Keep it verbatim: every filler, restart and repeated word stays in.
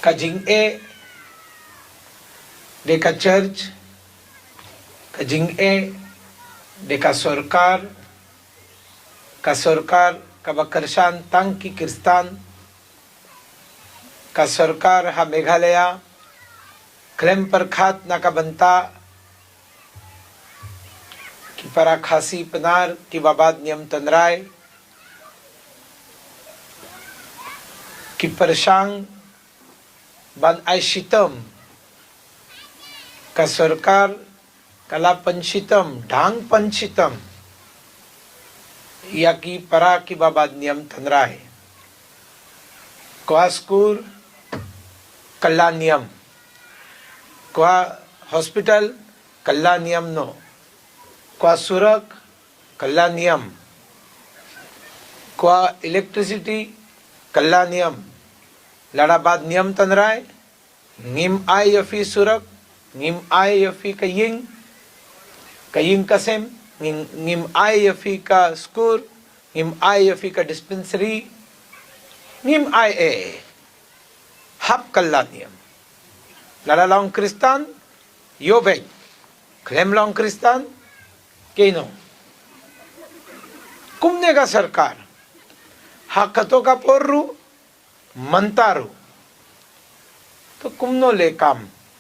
Ka jingeh de ka church, ka jingeh de ka sorkar, ka sorkar kaba kyrshan tang ki Khristan, ka sorkar ha Meghalaya khlem pyrkhat na ka bynta ki para Khasi Pnar kiba bat niam tynrai, ki pyrshang ban ai shitom. Ka sorkar ka la pynshitom, dang pynshitom ïa ki para kiba bat niam tynrai. Kwah skul, kylla niam. Kwah hospital, kylla niam noh. Kwah surak, kylla niam. Kwah electricity, kylla niam. Lada bat niam tynrai, ngim ai ïa phi surak, ngim ai ïa phi ka ïing, ka ïing ka sem, ngim, ngim ai ïa phi ka skul, ngim ai ïa phi ka dispensary, ngim ai eh. Hap kylla niam. Lada long Khristan, ïoh beit. Khlem long Khristan, kino. Kumne ka sorkar. Ha kato ka por ruh, mynta ruh. To kumno leh kam